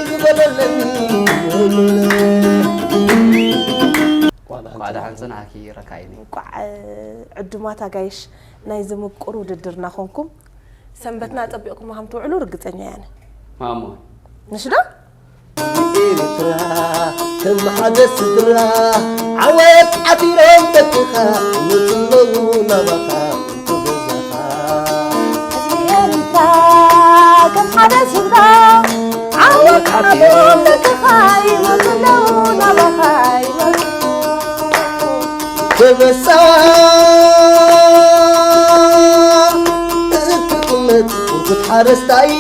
ዝበለለኒ እንኳዕ ደሓን ፅናሕኪ ረካይኒ። እንኳዕ ዕዱማት ኣጋይሽ ናይዚ ምቁር ውድድርና ኮንኩም። ሰንበትና ኣጸቢቕኩማ ከም ትውዕሉ ርግጸኛ እየ ኣነ። ማሞ። ምሽ ዶ? ኤርትራ ከም ሓደ ስድራ ዓወት ዓቲሮም ደቅኻ ይመፅለዉ ናባኻ። ህዝቢ ኤርትራ ከም ሓደ ስድራ ዓወት ሓቢሮም ደቅኻ ይመፁ ኣለዉ ናባኻ ይመፁ። ከበሳ እትቁመት ውርኩት ሓረስታይ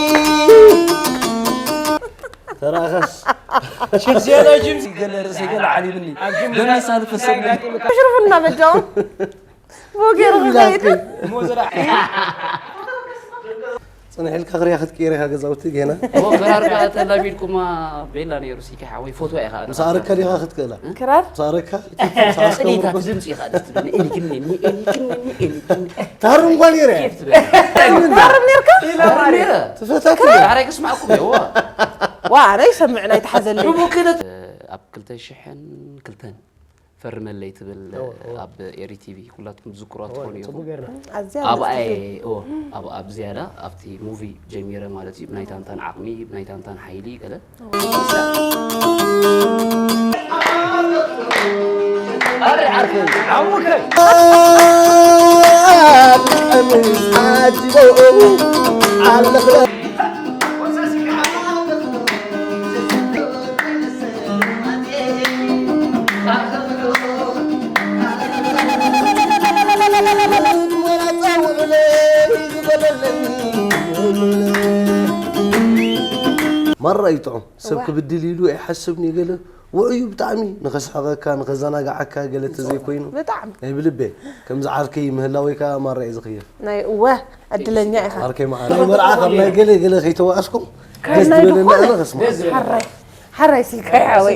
ተራኸስ ሼክ ዝያዳ ጅምሲ ገለ ርእሰይ ገለ ዓሊብኒ ደመሳ ዝፈሰኒ ሽርፉና በጃው ብኡ ገይሩ ክኸይድ ሞዘራ ፅንሕ ኢልካ ክሪያ ክትቅይር ኢኻ ገዛውቲ ጌና ሞ ክራር ከኣ ተላሚድኩማ ቤላ ነይሩ ሲካ ሓወይ ፎቶ ኢኻ ምስ ኣረካ ዲኻ ክትክእላ ክራር ምስ ኣረካ ጽኒታት ድምፂ ኢኻ ደስ ትብለኒ ኤሊክኒ ኤሊክኒ ኤሊክኒ ታሩ እንኳ ነይረ ኬፍ ትብል ታርም ነርካ ነይረ ትፈታት ዳሕራይ ክስማዕኩም እየ ዋ ዋ ኣነ ይሰምዕ ናይ ተሓዘለይ ሽሙ ክለት ኣብ ክልተ ሽሕን ክልተን ፈርመለይ ትብል ኣብ ኤሪ ቲቪ ኩላትኩም ትዝክሯ ትኾኑ ኢኹም ኣዝያ ኣብኣ እየ እዎ፣ ኣብ ኣብ ዝያዳ ኣብቲ ሙቪ ጀሚረ ማለት እዩ ብናይ ታንታን ዓቕሚ ብናይ ታንታን ሓይሊ ገለ ማራ እዩ ጥዑም ሰብ ክብድል ኢሉ ኣይሓስብን እዩ ገለ ውዑይ እዩ ብጣዕሚ ንኸስሕቐካ ንኸዘናግዓካ ገለ ተዘይኮይኑ ብጣዕሚ ናይ ብልቤ ከምዚ ዓርከይ ምህላወይ ከዓ ማራ እዩ ዝኽየፍ ናይ እወ ዕድለኛ ኢኻ ዓርከይ መዓ ናይ መርዓ ካብ ናይ ገለ ገለ ከይተዋኣስኩም ደስ ናይ ዝበለና ዝኾነ ኣነ ከስምዓ ሓራይ ሓራይ ስልካ ይሓወይ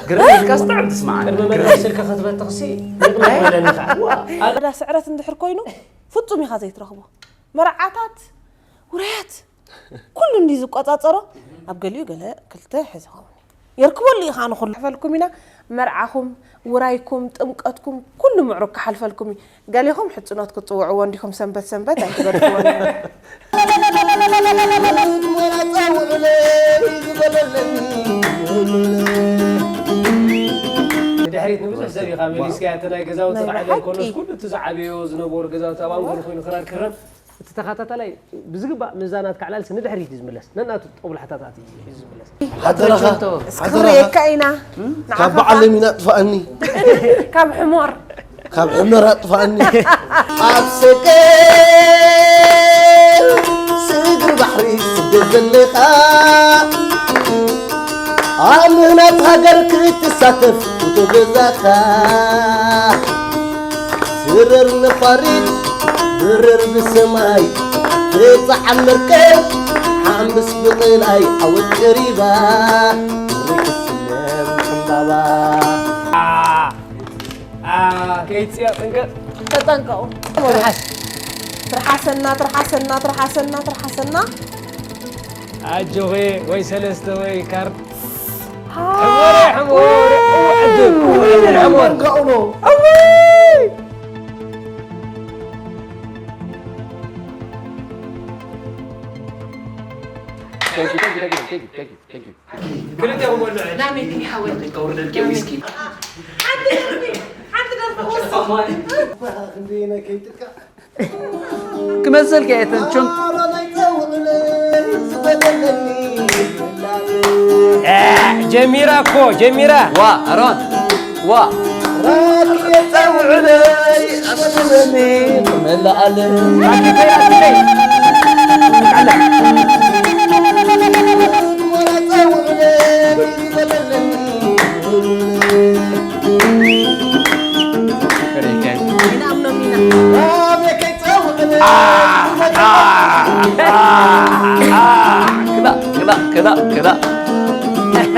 ግርም ኢልካስ ብጣዕሚ ትስምዓኒ ቅድሚ መድረኽ ስልኪ ክትበትኽሲ ንቕንቕ በለኒ ከዓ ወዳ ስዕረት እንድሕር ኮይኑ ፍጹም ኢኻ ዘይትረኽቦ መርዓታት ውራያት ኩሉ እንዲ ዝቆጻጸሮ ኣብ ገሊኡ ገለ ክልተ ሕዚ ኸውን የርክበሉ ኢኻ ንኹሉ ሓልፈልኩም ኢና መርዓኹም ውራይኩም ጥምቀትኩም ኩሉ ምዕሩግ ክሓልፈልኩም እዩ ገሌኹም ሕጽኖት ክትጽውዕዎ እንዲኹም ሰንበት ሰንበት ኣይትገድፍዎ ንድሕሪት ንብዙሕ ሰብ ኢኻ መሊስካያ እቲ ናይ ገዛውቲ ናይ ቃዕለ ብሓቂ። ኮነስ ኩሉ እቲ ዝዓበዮ ዝነበሩ ገዛውቲ ኣብ ኣንጎሉ ኮይኑ ክራር ክረም እቲ ተኸታታላይ ብዝግባእ ምዛናት ካዕላልሲ ንድሕሪት እዩ ዝምለስ ነናቱ ጦብላሕታታት እዩ ዝምለስ ሓደራኻ እስኪ ሓደራኻ ክንርእየካ ኢና ካብ በዓል ለሚና ጥፋኣኒ ካብ ሕሞር ካብ ሕመራ ጥፋኣኒ ኣብ ሰገል ስግር ባሕሪ ስደት ዘለኻ ኣብ ምህናጽ ሃገር ክትሳተፍ ውቶ ገዛኻ ስረር ነፋሪት ብረር ብሰማይ ትጻዓን መርከብ ሓምስ ብቕላይ ዓወት ቀሪባ ርክስለም ዕምባባ ከይትፅያ ጥንቀቕ ተጠንቀቑ ትርሓሰና ትርሓሰና ትርሓሰና ትርሓሰና ኣጆኺ ወይ ሰለስተ ወይ ካርድ ሕሞረ ሕሞረ እወ ዕድል እወ ዕድል ሕሞር እንካኡ ነው ክልቴኹም ወልዑ ናመይ ግን ይሓወል ተውርደልኪ ዊስኪ ክንደይ ናይ ከይጥቃ ክመሰልካ እየ ተንቹን ጀሚራ እኮ ጀሚራ ዋ ኣሮን ዋ ራኪ የጸውዕለይ ኣስበኒ መላኣለ ክላ ክላ ክላ ክላ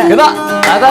ክላ ኣታ